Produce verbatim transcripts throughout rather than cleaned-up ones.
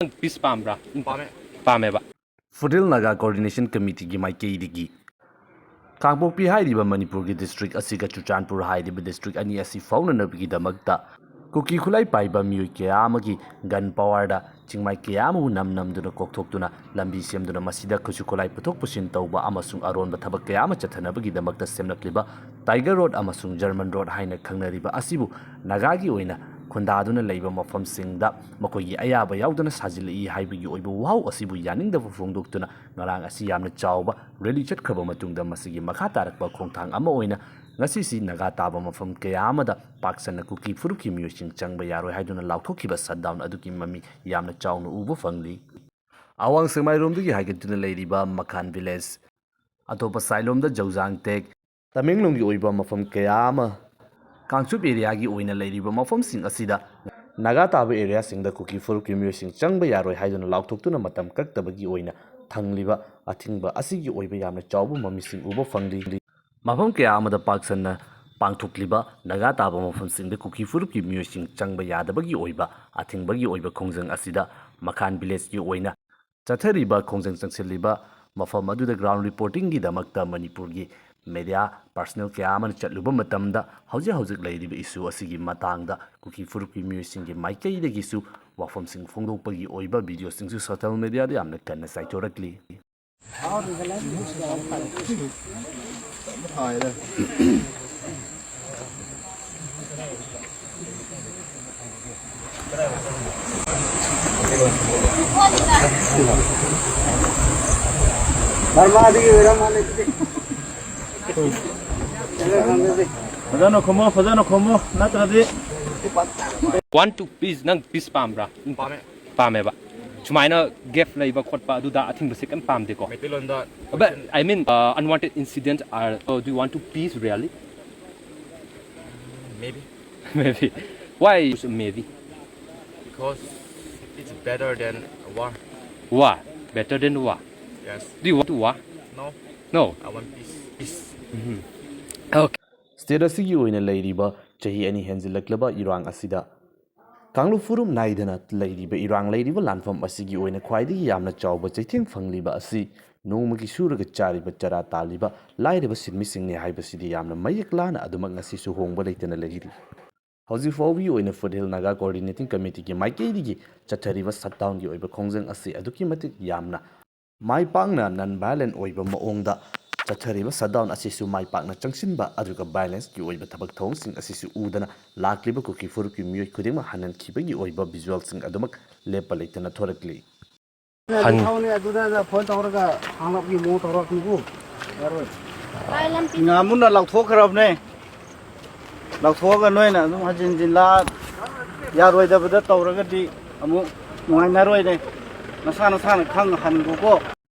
ꯅꯪ ꯄꯤꯁ ꯄꯥꯝꯕ꯭ꯔꯥ? ꯄꯥꯝꯃꯦ꯫ ꯄꯥꯝꯃꯦꯕ꯫ ꯐꯨꯔꯤꯜ ꯅꯥꯒꯥ ꯀꯣꯑꯣꯔꯗꯤꯅꯦꯁꯟ ꯀꯃꯤꯇꯤꯒꯤ ꯃꯥꯏꯀꯩꯗꯒꯤ ꯀꯥꯡꯄꯣꯛꯄꯤ ꯍꯥꯏꯔꯤꯕ ꯃꯅꯤꯄꯨꯔꯒꯤ ꯗꯤꯁꯇ꯭ꯔꯤꯛ ꯑꯁꯤꯒ ꯆꯨꯔꯆꯥꯟꯄꯨꯔ ꯍꯥꯏꯔꯤꯕ ꯗꯤꯁꯇ꯭ꯔꯤꯛ ꯑꯅꯤ ꯑꯁꯤ ꯐꯥꯎꯅꯅꯕꯒꯤꯗꯃꯛꯇ ꯀꯨꯀꯤ ꯈꯨꯠꯂꯥꯏ ꯄꯥꯏꯕ ꯃꯤꯑꯣꯏ ꯀꯌꯥ ꯑꯃꯒꯤ ꯒꯟ ꯄꯥꯋꯔꯗ ꯆꯤꯡꯃꯥꯏ ꯀꯌꯥ ꯑꯃꯕꯨ ꯅꯝ ꯅꯝꯗꯨꯅ ꯀꯣꯛꯊꯣꯛꯇꯨꯅ ꯂꯝꯕꯤ ꯁꯦꯝꯗꯨꯅ ꯃꯁꯤꯗ ꯈꯨꯠꯁꯨ ꯈꯨꯠꯂꯥꯏ ꯄꯨꯊꯣꯛ ꯄꯨꯁꯤꯟ ꯇꯧꯕ ꯑꯃꯁꯨꯡ ꯑꯔꯣꯟꯕ ꯊꯕꯛ ꯀꯌꯥ ꯑꯃ ꯆꯠꯊꯅꯕꯒꯤꯗꯃꯛꯇ ꯁꯦꯝꯂꯛꯂꯤꯕ ꯇꯥꯏꯒꯔ ꯔꯣꯗ ꯑꯃꯁꯨꯡ ꯖꯔꯃꯟ ꯔꯣꯗ ꯍꯥꯏꯅ ꯈꯪꯅꯔꯤꯕ ꯑꯁꯤꯕꯨ ꯅꯥꯒꯥꯒꯤ ꯑꯣꯏꯅ ꯈꯨꯟꯗꯥꯗꯨꯅ ꯂꯩꯕ ꯃꯐꯝꯁꯤꯡꯗ ꯃꯈꯣꯏꯒꯤ ꯑꯌꯥꯕ ꯌꯥꯎꯗꯅ ꯁꯥꯖꯤꯜꯂꯛꯏ ꯍꯥꯏꯕꯒꯤ ꯑꯣꯏꯕ ꯋꯥꯍꯧ ꯑꯁꯤꯕꯨ ꯌꯥꯅꯤꯡꯗꯕ ꯐꯣꯡꯗꯣꯛꯇꯨꯅ ꯉꯔꯥꯡ ꯑꯁꯤ ꯌꯥꯝꯅ ꯆꯥꯎꯕ ꯔꯦꯂꯤ ꯆꯠꯈ꯭ꯔꯕ ꯃꯇꯨꯡꯗ ꯃꯁꯤꯒꯤ ꯃꯈꯥ ꯇꯥꯔꯛꯄ ꯈꯣꯡꯊꯥꯡ ꯑꯃ ꯑꯣꯏꯅ ꯉꯁꯤꯁꯤ ꯅꯥꯒꯥ ꯇꯥꯕ ꯃꯐꯝ ꯀꯌꯥ ꯑꯃꯗ ꯄꯥꯛ ꯁꯟꯅ ꯀꯨꯀꯤ ꯐꯨꯔꯨꯞꯀꯤ ꯃꯤꯑꯣꯏꯁꯤꯡ ꯆꯪꯕ ꯌꯥꯔꯣꯏ ꯍꯥꯏꯗꯨꯅ ꯂꯥꯎꯊꯣꯛꯈꯤꯕ ꯁꯠꯗꯥꯎꯟ ꯑꯗꯨꯒꯤ ꯃꯃꯤ ꯌꯥꯝꯅ ꯆꯥꯎꯅ ꯎꯕ ꯐꯪꯂꯤ꯫ ꯑꯋꯥꯡ ꯁꯦꯛꯃꯥꯏꯔꯣꯝꯗꯒꯤ ꯍꯥꯏꯒꯠꯇꯨꯅ ꯂꯩꯔꯤꯕ ꯃꯈꯥꯟ ꯚꯤꯂꯦꯖ, ꯑꯇꯣꯞꯄ ꯁꯥꯏꯠꯂꯣꯝꯗ ꯖꯧꯖꯥꯡ ꯇꯦꯛ, ꯇꯃꯦꯡꯂꯣꯡꯒꯤ ꯑꯣꯏꯕ ꯃꯐꯝ ꯀꯌꯥ ꯑꯃ, ꯀꯥꯡꯆꯨꯞ ꯑꯦꯔꯤꯌꯥꯒꯤ ꯑꯣꯏꯅ ꯂꯩꯔꯤꯕ ꯃꯐꯝꯁꯤꯡ ꯑꯁꯤꯗ ꯅꯥꯒꯥ ꯇꯥꯕ ꯑꯦꯔꯤꯌꯥꯁꯤꯡꯗ ꯀꯨꯀꯤ ꯐꯨꯔꯨꯞꯀꯤ ꯃꯤꯑꯣꯏꯁꯤꯡ ꯆꯪꯕ ꯌꯥꯔꯣꯏ ꯍꯥꯏꯗꯨꯅ ꯂꯥꯎꯊꯣꯛꯇꯨꯅ ꯃꯇꯝ ꯀꯛꯇꯕꯒꯤ ꯑꯣꯏꯅ ꯊꯝꯂꯤꯕ ꯑꯊꯤꯡꯕ ꯑꯁꯤꯒꯤ ꯑꯣꯏꯕ ꯌꯥꯝꯅ ꯆꯥꯎꯕ ꯃꯃꯤꯁꯤꯡ ꯎꯕ ꯐꯪꯂꯤ꯫ ꯃꯐꯝ ꯀꯌꯥ ꯑꯃꯗ ꯄꯥꯛ ꯁꯟꯅ ꯄꯥꯡꯊꯣꯛꯂꯤꯕ ꯅꯥꯒꯥ ꯇꯥꯕ ꯃꯐꯝꯁꯤꯡꯗ ꯀꯨꯀꯤ ꯐꯨꯔꯨꯞꯀꯤ ꯃꯤꯑꯣꯏꯁꯤꯡ ꯆꯪꯕ ꯌꯥꯗꯕꯒꯤ ꯑꯣꯏꯕ ꯑꯊꯤꯡꯕꯒꯤ ꯑꯣꯏꯕ ꯈꯣꯡꯖꯪ ꯑꯁꯤꯗ ꯃꯈꯥꯟ ꯚꯤꯂꯦꯖꯀꯤ ꯑꯣꯏꯅ ꯆꯠꯊꯔꯤꯕ ꯈꯣꯡꯖꯪ ꯆꯪꯁꯤꯜꯂꯤꯕ ꯃꯐꯝ ꯑꯗꯨꯗ ꯒ꯭ꯔꯥꯎꯟ ꯔꯤꯄꯣꯔꯇꯤꯡꯒꯤꯗꯃꯛꯇ ꯃꯅꯤꯄꯨꯔꯒꯤ ꯃꯦꯗꯤꯌꯥ ꯄꯥꯔꯁꯅꯦꯜ ꯀꯌꯥ ꯑꯃꯅ ꯆꯠꯂꯨꯕ ꯃꯇꯝꯗ ꯍꯧꯖꯤꯛ ꯍꯧꯖꯤꯛ ꯂꯩꯔꯤꯕ ꯏꯁꯨ ꯑꯁꯤꯒꯤ ꯃꯇꯥꯡꯗ ꯀꯨꯀꯤ ꯐꯨꯔꯨꯞꯀꯤ ꯃꯤꯑꯣꯏꯁꯤꯡꯒꯤ ꯃꯥꯏꯀꯩꯗꯒꯤꯁꯨ ꯋꯥꯐꯝꯁꯤꯡ ꯐꯣꯡꯗꯣꯛꯄꯒꯤ ꯑꯣꯏꯕ ꯚꯤꯗꯤꯑꯣꯁꯤꯡꯁꯨ ꯁꯣꯁꯤꯌꯦꯜ ꯃꯦꯗꯤꯌꯥꯗ ꯌꯥꯝꯅ ꯀꯟꯅ ꯆꯥꯏꯊꯣꯔꯛꯂꯤ꯫ ꯐꯖꯅ ꯈꯨꯝꯃꯣ, ꯐꯖꯅ ꯈꯨꯝꯃꯣ, ꯅꯠꯇ꯭ꯔꯗꯤ꯫ One to peace, ꯅꯪ ꯄꯤꯁ ꯄꯥꯝꯕ꯭ꯔꯥ? ꯄꯥꯝꯃꯦ꯫ ꯄꯥꯝꯃꯦꯕ꯫ ꯁꯨꯃꯥꯏꯅ ꯒꯦꯞ ꯂꯩꯕ ꯈꯣꯠꯄ ꯑꯗꯨꯗ ꯑꯊꯤꯡꯕꯁꯦ ꯀꯩꯝ ꯄꯥꯝꯗꯦꯀꯣ꯫ ꯃꯩꯇꯩꯂꯣꯟꯗ But, I mean, uh, unwanted incident are, uh, do you want to peace really? Maybe. Maybe. Why is maybe? Because it's better than war. War. Better than war. Yes. Do you want to war? No. No. I want peace. Peace. Okay. State ꯑꯁꯤꯒꯤ ꯑꯣꯏꯅ ꯂꯩꯔꯤꯕ ꯆꯍꯤ ꯑꯅꯤ ꯍꯦꯟꯖꯤꯜꯂꯛꯂꯕ ꯏꯔꯥꯡ ꯑꯁꯤꯗ ꯀꯥꯡꯂꯨꯞ ꯐꯨꯔꯨꯞ ꯅꯥꯏꯗꯅ ꯂꯩꯔꯤꯕ ꯏꯔꯥꯡ ꯂꯩꯔꯤꯕ ꯂꯥꯟꯐꯝ ꯑꯁꯤꯒꯤ ꯑꯣꯏꯅ ꯈ꯭ꯋꯥꯏꯗꯒꯤ ꯌꯥꯝꯅ ꯆꯥꯎꯕ ꯆꯩꯊꯦꯡ ꯐꯪꯂꯤꯕ ꯑꯁꯤ ꯅꯣꯡꯃꯒꯤ ꯁꯨꯔꯒ ꯆꯥꯔꯤꯕ ꯆꯔꯥ ꯇꯥꯜꯂꯤꯕ ꯂꯥꯏꯔꯕ ꯁꯤꯟꯃꯤꯁꯤꯡꯅꯤ ꯍꯥꯏꯕꯁꯤꯗꯤ ꯌꯥꯝꯅ ꯃꯌꯦꯛ ꯂꯥꯅ ꯑꯗꯨꯃꯛ ꯉꯁꯤꯁꯨ ꯍꯣꯡꯕ ꯂꯩꯇꯅ ꯂꯩꯔꯤ꯫ ꯍꯧꯖꯤꯛ ꯐꯥꯎꯕꯒꯤ ꯑꯣꯏꯅ Foothill Naga Coordinating Committeeꯒꯤ ꯃꯥꯏꯀꯩꯗꯒꯤ ꯆꯠꯊꯔꯤꯕ shutdownꯒꯤ ꯑꯣꯏꯕ ꯈꯣꯡꯖꯪ ꯑꯁꯤ ꯑꯗꯨꯛꯀꯤ ꯃꯇꯤꯛ ꯌꯥꯝꯅ ꯃꯥꯏ ꯄꯥꯛꯅ non violent ꯑꯣꯏꯕ ꯃꯑꯣꯡꯗ ꯆꯠꯊꯔꯤꯕ shutdown ꯑꯁꯤꯁꯨ ꯃꯥꯏ ꯄꯥꯛꯅ ꯆꯪꯁꯤꯟꯕ, ꯑꯗꯨꯒ violenceꯀꯤ ꯑꯣꯏꯕ ꯊꯕꯛ ꯊꯧꯔꯝꯁꯤꯡ ꯑꯁꯤꯁꯨ ꯎꯗꯅ ꯂꯥꯛꯂꯤꯕ ꯀꯨꯀꯤ ꯐꯨꯔꯨꯞꯀꯤ ꯃꯤꯑꯣꯏ ꯈꯨꯗꯤꯡꯃꯛ ꯍꯟꯍꯟꯈꯤꯕꯒꯤ ꯑꯣꯏꯕ visualꯁꯤꯡ ꯑꯗꯨꯃꯛ ꯂꯦꯞꯄ ꯂꯩꯇꯅ ꯊꯣꯔꯛꯂꯤ꯫ ꯍꯟ- ꯊꯥꯎꯅꯤ ꯑꯗꯨꯗ ꯐꯣꯟ ꯇꯧꯔꯒ ꯍꯥꯡꯂꯛꯄꯒꯤ ꯃꯑꯣꯡ ꯇꯧꯔꯛꯄꯅꯤꯀꯣ꯫ ꯌꯥꯔꯣꯏ꯫ ꯉꯥꯃꯨꯅ ꯂꯥꯎꯊꯣꯛꯈ꯭ꯔꯕꯅꯦ꯫ ꯂꯥꯎꯊꯣꯛꯑꯒ ꯅꯣꯏꯅ ꯑꯗꯨꯝ ꯍꯟꯖꯤꯟ ꯍꯟꯖꯤꯟ ꯂꯥ-, ꯌꯥꯔꯣꯏꯗꯕꯗ ꯇꯧꯔꯒꯗꯤ ꯑꯃꯨꯛ ꯅꯨꯡꯉꯥꯏꯅꯔꯣꯏꯅꯦ꯫ ꯅꯁꯥ ꯅꯁꯥꯅ ꯈꯪ ꯍꯟꯈꯣꯀꯣ꯫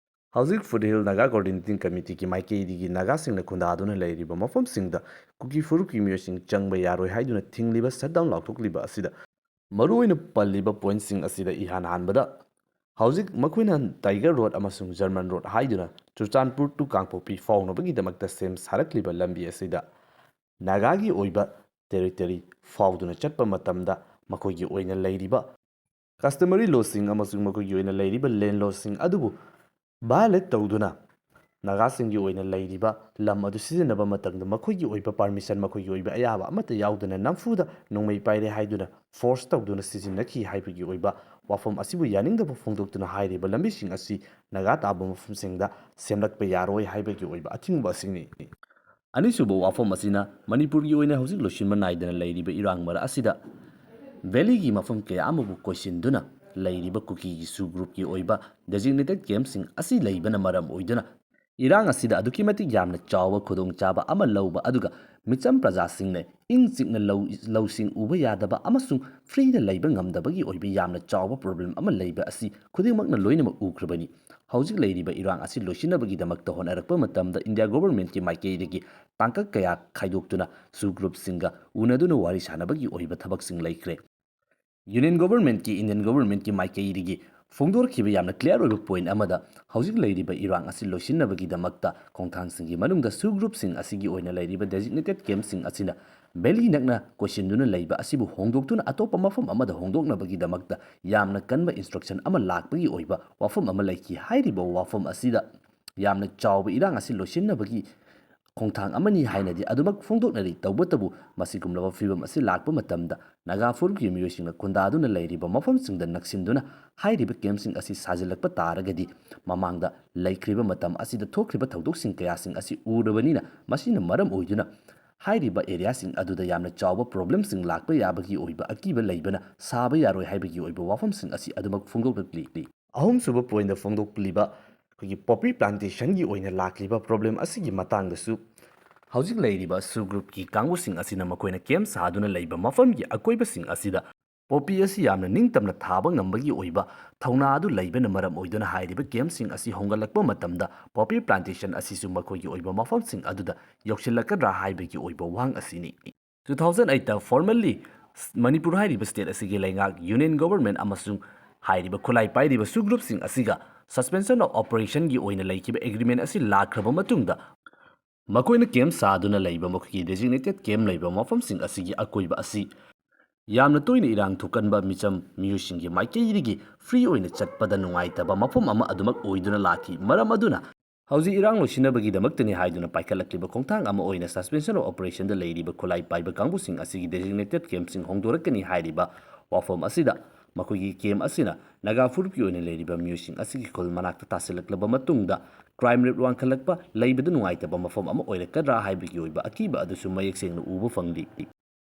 ꯍꯧꯖꯤꯛ Foothill Naga Coordinating Committeeꯒꯤ ꯃꯥꯏꯀꯩꯗꯒꯤ ꯅꯥꯒꯥꯁꯤꯡꯅ ꯈꯨꯟꯗꯥꯗꯨꯅ ꯂꯩꯔꯤꯕ ꯃꯐꯝꯁꯤꯡꯗ ꯀꯨꯀꯤ ꯐꯨꯔꯨꯞꯀꯤ ꯃꯤꯑꯣꯏꯁꯤꯡ ꯆꯪꯕ ꯌꯥꯔꯣꯏ ꯍꯥꯏꯗꯨꯅ ꯊꯤꯡꯂꯤꯕ shutdown ꯂꯥꯎꯊꯣꯛꯂꯤꯕ ꯑꯁꯤꯗ ꯃꯔꯨꯑꯣꯏꯅ ꯄꯜꯂꯤꯕ pointꯁꯤꯡ ꯑꯁꯤꯗ ꯏꯍꯥꯟ ꯍꯥꯟꯕꯗ ꯍꯧꯖꯤꯛ ꯃꯈꯣꯏꯅ Tiger Road ꯑꯃꯁꯨꯡ German Road ꯍꯥꯏꯗꯨꯅ ꯆꯨꯔꯆꯥꯟꯄꯨꯔ to ꯀꯥꯡꯄꯣꯛꯄꯤ ꯐꯥꯎꯅꯕꯒꯤꯗꯃꯛꯇ ꯁꯦꯝ ꯁꯥꯔꯛꯂꯤꯕ ꯂꯝꯕꯤ ꯑꯁꯤꯗ ꯅꯥꯒꯥꯒꯤ ꯑꯣꯏꯕ territory ꯐꯥꯎꯗꯨꯅ ꯆꯠꯄ ꯃꯇꯝꯗ ꯃꯈꯣꯏꯒꯤ ꯑꯣꯏꯅ ꯂꯩꯔꯤꯕ customary lawꯁꯤꯡ ꯑꯃꯁꯨꯡ ꯃꯈꯣꯏꯒꯤ ꯑꯣꯏꯅ ꯂꯩꯔꯤꯕ land lawꯁꯤꯡ ꯑꯗꯨꯕꯨ violate ꯇꯧꯗꯨꯅ ꯅꯥꯒꯥꯁꯤꯡꯒꯤ ꯑꯣꯏꯅ ꯂꯩꯔꯤꯕ ꯂꯝ ꯑꯗꯨ ꯁꯤꯖꯤꯟꯅꯕ ꯃꯇꯝꯗ ꯃꯈꯣꯏꯒꯤ ꯑꯣꯏꯕ permission, ꯃꯈꯣꯏꯒꯤ ꯑꯣꯏꯕ ꯑꯌꯥꯕ ꯑꯃꯠꯇ ꯌꯥꯎꯗꯅ ꯅꯝꯐꯨꯗ ꯅꯣꯡꯃꯩ ꯄꯥꯏꯔꯦ ꯍꯥꯏꯗꯨꯅ force ꯇꯧꯗꯨꯅ ꯁꯤꯖꯤꯟꯅꯈꯤ ꯍꯥꯏꯕꯒꯤ ꯑꯣꯏꯕ ꯋꯥꯐꯝ ꯑꯁꯤꯕꯨ ꯌꯥꯅꯤꯡꯗꯕ ꯐꯣꯡꯗꯣꯛꯇꯨꯅ ꯍꯥꯏꯔꯤꯕ ꯂꯝꯕꯤꯁꯤꯡ ꯑꯁꯤ ꯅꯥꯒꯥ ꯇꯥꯕ ꯃꯐꯝꯁꯤꯡꯗ ꯁꯦꯝꯂꯛꯄ ꯌꯥꯔꯣꯏ ꯍꯥꯏꯕꯒꯤ ꯑꯣꯏꯕ ꯑꯊꯤꯡꯕ ꯑꯁꯤꯅꯤ꯫ ꯑꯅꯤꯁꯨꯕ ꯋꯥꯐꯝ ꯑꯁꯤꯅ ꯃꯅꯤꯄꯨꯔꯒꯤ ꯑꯣꯏꯅ ꯍꯧꯖꯤꯛ ꯂꯣꯏꯁꯤꯟꯕ ꯅꯥꯏꯗꯅ ꯂꯩꯔꯤꯕ ꯏꯔꯥꯡ ꯃꯔꯛ ꯑꯁꯤꯗ valleyꯒꯤ ꯃꯐꯝ ꯀꯌꯥ ꯑꯃꯕꯨ ꯀꯣꯏꯁꯤꯟꯗꯨꯅ ꯂꯩꯔꯤꯕ ꯀꯨꯀꯤꯒꯤ ꯁꯨ groupꯀꯤ ꯑꯣꯏꯕ designated campꯁꯤꯡ ꯑꯁꯤ ꯂꯩꯕꯅ ꯃꯔꯝ ꯑꯣꯏꯗꯨꯅ ꯏꯔꯥꯡ ꯑꯁꯤꯗ ꯑꯗꯨꯛꯀꯤ ꯃꯇꯤꯛ ꯌꯥꯝꯅ ꯆꯥꯎꯕ ꯈꯨꯗꯣꯡꯆꯥꯕ ꯑꯃ ꯂꯧꯕ, ꯑꯗꯨꯒ ꯃꯤꯆꯝ ꯄ꯭ꯔꯖꯥꯁꯤꯡꯅ ꯏꯪ ꯆꯤꯛꯅ ꯂꯧ, ꯂꯧꯁꯤꯡ ꯎꯕ ꯌꯥꯗꯕ ꯑꯃꯁꯨꯡ freeꯗ ꯂꯩꯕ ꯉꯝꯗꯕꯒꯤ ꯑꯣꯏꯕ ꯌꯥꯝꯅ ꯆꯥꯎꯕ problem ꯑꯃ ꯂꯩꯕ ꯑꯁꯤ ꯈꯨꯗꯤꯡꯃꯛꯅ ꯂꯣꯏꯅꯃꯛ ꯎꯈ꯭ꯔꯕꯅꯤ꯫ ꯍꯧꯖꯤꯛ ꯂꯩꯔꯤꯕ ꯏꯔꯥꯡ ꯑꯁꯤ ꯂꯣꯏꯁꯤꯟꯅꯕꯒꯤꯗꯃꯛꯇ ꯍꯣꯠꯅꯔꯛꯄ ꯃꯇꯝꯗ India governmentꯀꯤ ꯃꯥꯏꯀꯩꯗꯒꯤ ꯇꯥꯡꯀꯛ ꯀꯌꯥ ꯈꯥꯏꯗꯣꯛꯇꯨꯅ ꯁꯨ groupꯁꯤꯡꯒ ꯎꯅꯗꯨꯅ ꯋꯥꯔꯤ ꯁꯥꯅꯕꯒꯤ ꯑꯣꯏꯕ ꯊꯕꯛꯁꯤꯡ ꯂꯩꯈ꯭ꯔꯦ꯫ Union Governmentꯀꯤ, Indian Governmentꯀꯤ ꯃꯥꯏꯀꯩꯗꯒꯤ ꯐꯣꯡꯗꯣꯔꯛꯈꯤꯕ ꯌꯥꯝꯅ clear ꯑꯣꯏꯕ point ꯑꯃꯗ, ꯍꯧꯖꯤꯛ ꯂꯩꯔꯤꯕ ꯏꯔꯥꯡ ꯑꯁꯤ ꯂꯣꯏꯁꯤꯟꯅꯕꯒꯤꯗꯃꯛꯇ ꯈꯣꯡꯊꯥꯡꯁꯤꯡꯒꯤ ꯃꯅꯨꯡꯗ SoO groupꯁꯤꯡ ꯑꯁꯤꯒꯤ ꯑꯣꯏꯅ ꯂꯩꯔꯤꯕ designated campꯁꯤꯡ ꯑꯁꯤꯅ valley ꯅꯛꯅ ꯀꯣꯏꯁꯤꯟꯗꯨꯅ ꯂꯩꯕ ꯑꯁꯤꯕꯨ ꯍꯣꯡꯗꯣꯛꯇꯨꯅ ꯑꯇꯣꯞꯄ ꯃꯐꯝ ꯑꯃꯗ ꯍꯣꯡꯗꯣꯛꯅꯕꯒꯤꯗꯃꯛꯇ ꯌꯥꯝꯅ ꯀꯟꯕ instruction ꯑꯃ ꯂꯥꯛꯄꯒꯤ ꯑꯣꯏꯕ ꯋꯥꯐꯝ ꯑꯃ ꯂꯩꯈꯤ꯫ ꯍꯥꯏꯔꯤꯕ ꯋꯥꯐꯝ ꯑꯁꯤꯗ ꯌꯥꯝꯅ ꯆꯥꯎꯕ ꯏꯔꯥꯡ ꯑꯁꯤ ꯂꯣꯏꯁꯤꯟꯅꯕꯒꯤ ꯈꯣꯡꯊꯥꯡ ꯑꯃꯅꯤ ꯍꯥꯏꯅꯗꯤ ꯑꯗꯨꯃꯛ ꯐꯣꯡꯗꯣꯛꯅꯔꯤ꯫ ꯇꯧꯕꯇꯕꯨ ꯃꯁꯤꯒꯨꯝꯂꯕ ꯐꯤꯕꯝ ꯑꯁꯤ ꯂꯥꯛꯄ ꯃꯇꯝꯗ ꯅꯥꯒꯥ ꯐꯨꯔꯨꯞꯀꯤ ꯃꯤꯑꯣꯏꯁꯤꯡꯅ ꯈꯨꯟꯗꯥꯗꯨꯅ ꯂꯩꯔꯤꯕ ꯃꯐꯝꯁꯤꯡꯗ ꯅꯛꯁꯤꯟꯗꯨꯅ ꯍꯥꯏꯔꯤꯕ campꯁꯤꯡ ꯑꯁꯤ ꯁꯥꯖꯤꯜꯂꯛꯄ ꯇꯥꯔꯒꯗꯤ, ꯃꯃꯥꯡꯗ ꯂꯩꯈ꯭ꯔꯤꯕ ꯃꯇꯝ ꯑꯁꯤꯗ ꯊꯣꯛꯈ꯭ꯔꯤꯕ ꯊꯧꯗꯣꯛꯁꯤꯡ ꯀꯌꯥꯁꯤꯡ ꯑꯁꯤ ꯎꯔꯕꯅꯤꯅ, ꯃꯁꯤꯅ ꯃꯔꯝ ꯑꯣꯏꯗꯨꯅ ꯍꯥꯏꯔꯤꯕ areaꯁꯤꯡ ꯑꯗꯨꯗ ꯌꯥꯝꯅ ꯆꯥꯎꯕ problemꯁꯤꯡ ꯂꯥꯛꯄ ꯌꯥꯕꯒꯤ ꯑꯣꯏꯕ ꯑꯀꯤꯕ ꯂꯩꯕꯅ ꯁꯥꯕ ꯌꯥꯔꯣꯏ ꯍꯥꯏꯕꯒꯤ ꯑꯣꯏꯕ ꯋꯥꯐꯝꯁꯤꯡ ꯑꯁꯤ ꯑꯗꯨꯃꯛ ꯐꯣꯡꯗꯣꯛꯂꯛꯂꯤ꯫ ꯑꯍꯨꯝꯁꯨꯕ pointꯇ ꯐꯣꯡꯗꯣꯛꯂꯤꯕ ꯑꯩꯈꯣꯏꯒꯤ poppy plantationꯒꯤ ꯑꯣꯏꯅ ꯂꯥꯛꯂꯤꯕ problem ꯑꯁꯤꯒꯤ ꯃꯇꯥꯡꯗꯁꯨ, ꯍꯧꯖꯤꯛ ꯂꯩꯔꯤꯕ SoO groupꯀꯤ ꯀꯥꯡꯕꯨꯁꯤꯡ ꯑꯁꯤꯅ ꯃꯈꯣꯏꯅ camp ꯁꯥꯗꯨꯅ ꯂꯩꯕ ꯃꯐꯝꯒꯤ ꯑꯀꯣꯏꯕꯁꯤꯡ ꯑꯁꯤꯗ poppy ꯑꯁꯤ ꯌꯥꯝꯅ ꯅꯤꯡꯇꯝꯅ ꯊꯥꯕ ꯉꯝꯕꯒꯤ ꯑꯣꯏꯕ ꯊꯧꯅꯥ ꯑꯗꯨ ꯂꯩꯕꯅ ꯃꯔꯝ ꯑꯣꯏꯗꯨꯅ ꯍꯥꯏꯔꯤꯕ campꯁꯤꯡ ꯑꯁꯤ ꯍꯣꯡꯒꯠꯂꯛꯄ ꯃꯇꯝꯗ poppy plantation ꯑꯁꯤꯁꯨ ꯃꯈꯣꯏꯒꯤ ꯑꯣꯏꯕ ꯃꯐꯝꯁꯤꯡ ꯑꯗꯨꯗ ꯌꯧꯁꯤꯜꯂꯛꯀꯗ꯭ꯔꯥ ꯍꯥꯏꯕꯒꯤ ꯑꯣꯏꯕ ꯋꯥꯍꯪ ꯑꯁꯤꯅꯤ꯫ Two thousand eightꯇ formally ꯃꯅꯤꯄꯨꯔ ꯍꯥꯏꯔꯤꯕ state ꯑꯁꯤꯒꯤ ꯂꯩꯉꯥꯛ, Union Government ꯑꯃꯁꯨꯡ ꯍꯥꯏꯔꯤꯕ ꯈꯨꯠꯂꯥꯏ ꯄꯥꯏꯔꯤꯕ SoO groupꯁꯤꯡ ꯑꯁꯤꯒ suspension of operationꯒꯤ ꯑꯣꯏꯅ ꯂꯩꯈꯤꯕ agreement ꯑꯁꯤ ꯂꯥꯛꯈ꯭ꯔꯕ ꯃꯇꯨꯡꯗ, ꯃꯈꯣꯏꯅ camp ꯁꯥꯗꯨꯅ ꯂꯩꯕ ꯃꯈꯣꯏꯒꯤ designated camp ꯂꯩꯕ ꯃꯐꯝꯁꯤꯡ ꯑꯁꯤꯒꯤ ꯑꯀꯣꯏꯕ ꯑꯁꯤ ꯌꯥꯝꯅ ꯇꯣꯏꯅ ꯏꯔꯥꯡ ꯊꯣꯛꯀꯟꯕ ꯃꯤꯆꯝ ꯃꯤꯑꯣꯏꯁꯤꯡꯒꯤ ꯃꯥꯏꯀꯩꯗꯒꯤ free ꯑꯣꯏꯅ ꯆꯠꯄꯗ ꯅꯨꯡꯉꯥꯏꯇꯕ ꯃꯐꯝ ꯑꯃ ꯑꯗꯨꯃꯛ ꯑꯣꯏꯗꯨꯅ ꯂꯥꯛꯈꯤ꯫ ꯃꯔꯝ ꯑꯗꯨꯅ ꯍꯧꯖꯤꯛ ꯏꯔꯥꯡ ꯂꯣꯏꯁꯤꯟꯅꯕꯒꯤꯗꯃꯛꯇꯅꯤ ꯍꯥꯏꯗꯨꯅ ꯄꯥꯏꯈꯠꯂꯛꯂꯤꯕ ꯈꯣꯡꯊꯥꯡ ꯑꯃ ꯑꯣꯏꯅ suspension of operationꯗ ꯂꯩꯔꯤꯕ ꯈꯨꯠꯂꯥꯏ ꯄꯥꯏꯕ ꯀꯥꯡꯕꯨꯁꯤꯡ ꯑꯁꯤꯒꯤ designated campꯁꯤꯡ ꯍꯣꯡꯗꯣꯔꯛꯀꯅꯤ ꯍꯥꯏꯔꯤꯕ ꯋꯥꯐꯝ ꯑꯁꯤꯗ, ꯃꯈꯣꯏꯒꯤ camp ꯑꯁꯤꯅ ꯅꯥꯒꯥ ꯐꯨꯔꯨꯞꯀꯤ ꯑꯣꯏꯅ ꯂꯩꯔꯤꯕ ꯃꯤꯑꯣꯏꯁꯤꯡ ꯑꯁꯤꯒꯤ ꯈꯨꯜ ꯃꯅꯥꯛꯇ ꯇꯥꯁꯤꯜꯂꯛꯂꯕ ꯃꯇꯨꯡꯗ crime rate ꯋꯥꯡꯈꯠꯂꯛꯄ, ꯂꯩꯕꯗ ꯅꯨꯡꯉꯥꯏꯇꯕ ꯃꯐꯝ ꯑꯃ ꯑꯣꯏꯔꯛꯀꯗ꯭ꯔꯥ ꯍꯥꯏꯕꯒꯤ ꯑꯣꯏꯕ ꯑꯀꯤꯕ ꯑꯗꯨꯁꯨ ꯃꯌꯦꯛ ꯁꯦꯡꯅ ꯎꯕ ꯐꯪꯂꯤ꯫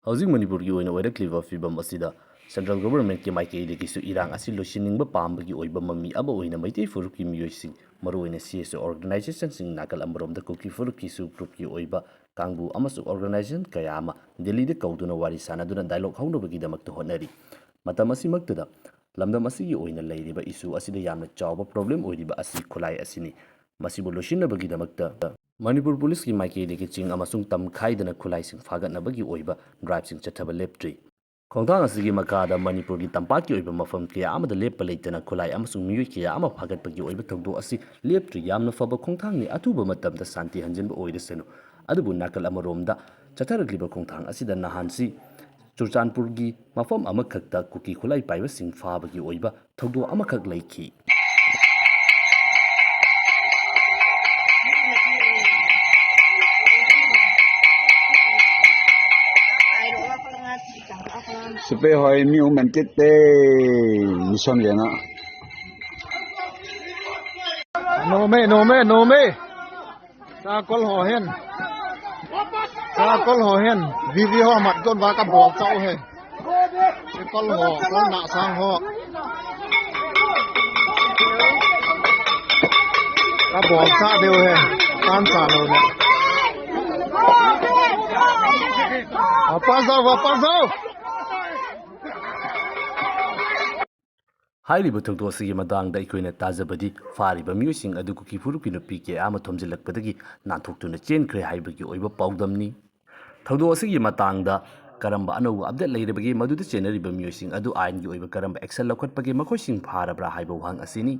ꯍꯧꯖꯤꯛ ꯃꯅꯤꯄꯨꯔꯒꯤ ꯑꯣꯏꯅ ꯑꯣꯏꯔꯛꯂꯤꯕ ꯐꯤꯕꯝ ꯑꯁꯤꯗ central governmentꯀꯤ ꯃꯥꯏꯀꯩꯗꯒꯤꯁꯨ ꯏꯔꯥꯡ ꯑꯁꯤ ꯂꯣꯏꯁꯤꯟꯅꯤꯡꯕ ꯄꯥꯝꯕꯒꯤ ꯑꯣꯏꯕ ꯃꯃꯤ ꯑꯃ ꯑꯣꯏꯅ ꯃꯩꯇꯩ ꯐꯨꯔꯨꯞꯀꯤ ꯃꯤꯑꯣꯏꯁꯤꯡ, ꯃꯔꯨꯑꯣꯏꯅ CSO organizationꯁꯤꯡ, ꯅꯥꯀꯜ ꯑꯃꯔꯣꯝꯗ ꯀꯨꯀꯤ ꯐꯨꯔꯨꯞꯀꯤ SoO groupꯀꯤ ꯑꯣꯏꯕ ꯀꯥꯡꯕꯨ ꯑꯃꯁꯨꯡ organization ꯀꯌꯥ ꯑꯃ ꯗꯤꯜꯂꯤꯗ ꯀꯧꯗꯨꯅ ꯋꯥꯔꯤ ꯁꯥꯅꯗꯨꯅ dialogue ꯍꯧꯅꯕꯒꯤꯗꯃꯛꯇ ꯍꯣꯠꯅꯔꯤ꯫ ꯃꯇꯝ ꯑꯁꯤꯃꯛꯇꯗ ꯂꯝꯗꯝ ꯑꯁꯤꯒꯤ ꯑꯣꯏꯅ ꯂꯩꯔꯤꯕ issue ꯑꯁꯤꯗ ꯌꯥꯝꯅ ꯆꯥꯎꯕ problem ꯑꯣꯏꯔꯤꯕ ꯑꯁꯤ ꯈꯨꯠꯂꯥꯏ ꯑꯁꯤꯅꯤ꯫ ꯃꯁꯤꯕꯨ ꯂꯣꯏꯁꯤꯟꯅꯕꯒꯤꯗꯃꯛꯇ ꯃꯅꯤꯄꯨꯔ ꯄꯨꯂꯤꯁꯀꯤ ꯃꯥꯏꯀꯩꯗꯒꯤ ꯆꯤꯡ ꯑꯃꯁꯨꯡ ꯇꯝ ꯈꯥꯏꯗꯅ ꯈꯨꯠꯂꯥꯏꯁꯤꯡ ꯐꯥꯒꯠꯅꯕꯒꯤ ꯑꯣꯏꯕ driveꯁꯤꯡ ꯆꯠꯊꯕ ꯂꯦꯞꯇ꯭ꯔꯤ꯫ ꯈꯣꯡꯊꯥꯡ ꯑꯁꯤꯒꯤ ꯃꯈꯥꯗ ꯃꯅꯤꯄꯨꯔꯒꯤ ꯇꯝꯄꯥꯛꯀꯤ ꯑꯣꯏꯕ ꯃꯐꯝ ꯀꯌꯥ ꯑꯃꯗ ꯂꯦꯞꯄ ꯂꯩꯇꯅ ꯈꯨꯠꯂꯥꯏ ꯑꯃꯁꯨꯡ ꯃꯤꯑꯣꯏ ꯀꯌꯥ ꯑꯃ ꯐꯥꯒꯠꯄꯒꯤ ꯑꯣꯏꯕ ꯊꯧꯗꯣꯛ ꯑꯁꯤ ꯂꯦꯞꯇ꯭ꯔꯤ꯫ ꯌꯥꯝꯅ ꯐꯕ ꯈꯣꯡꯊꯥꯡꯅꯤ꯫ ꯑꯊꯨꯕ ꯃꯇꯝꯗ ꯁꯥꯟꯇꯤ ꯍꯟꯖꯤꯟꯕ ꯑꯣꯏꯔꯁꯅꯨ꯫ ꯑꯗꯨꯕꯨ ꯅꯥꯀꯜ ꯑꯃꯔꯣꯝꯗ ꯆꯠꯊꯔꯛꯂꯤꯕ ꯈꯣꯡꯊꯥꯡ ꯑꯁꯤꯗ ꯅꯍꯥꯟꯁꯤ ꯆꯨꯔꯆꯥꯟꯄꯨꯔꯒꯤ ꯃꯐꯝ ꯑꯃꯈꯛꯇ ꯀꯨꯀꯤ ꯈꯨꯠꯂꯥꯏ ꯄꯥꯏꯕꯁꯤꯡ ꯐꯥꯕꯒꯤ ꯑꯣꯏꯕ ꯊꯧꯗꯣꯛ ꯑꯃꯈꯛ ꯂꯩꯈꯤ꯫ Sipai hoi mi um man kit te, mission le na. Nome, nome, nome. Sa kol ho hen. Sa kol ho hen. Vivi ho mat don va ka bol chau he. Sa kol ho, kol na sang ho. Ka bol cha deu he. Tan cha lo ne. Apa zau, apa zau. ꯍꯥꯏꯔꯤꯕ ꯊꯧꯗꯣꯛ ꯑꯁꯤꯒꯤ ꯃꯇꯥꯡꯗ ꯑꯩꯈꯣꯏꯅ ꯇꯥꯖꯕꯗꯤ, ꯐꯥꯔꯤꯕ ꯃꯤꯑꯣꯏꯁꯤꯡ ꯑꯗꯨ ꯀꯨꯀꯤ ꯐꯨꯔꯨꯞꯀꯤ ꯅꯨꯄꯤ ꯀꯌꯥ ꯑꯃ ꯊꯣꯝꯖꯤꯜꯂꯛꯄꯗꯒꯤ ꯅꯥꯟꯊꯣꯛꯇꯨꯅ ꯆꯦꯟꯈ꯭ꯔꯦ ꯍꯥꯏꯕꯒꯤ ꯑꯣꯏꯕ ꯄꯥꯎꯗꯝꯅꯤ꯫ ꯊꯧꯗꯣꯛ ꯑꯁꯤꯒꯤ ꯃꯇꯥꯡꯗ ꯀꯔꯝꯕ ꯑꯅꯧꯕ update ꯂꯩꯔꯕꯒꯦ, ꯃꯗꯨꯗ ꯆꯦꯟꯅꯔꯤꯕ ꯃꯤꯑꯣꯏꯁꯤꯡ ꯑꯗꯨ ꯑꯥꯏꯟꯒꯤ ꯑꯣꯏꯕ ꯀꯔꯝꯕ action ꯂꯧꯈꯠꯄꯒꯦ, ꯃꯈꯣꯏꯁꯤꯡ ꯐꯥꯔꯕ꯭ꯔꯥ ꯍꯥꯏꯕ ꯋꯥꯍꯪ ꯑꯁꯤꯅꯤ꯫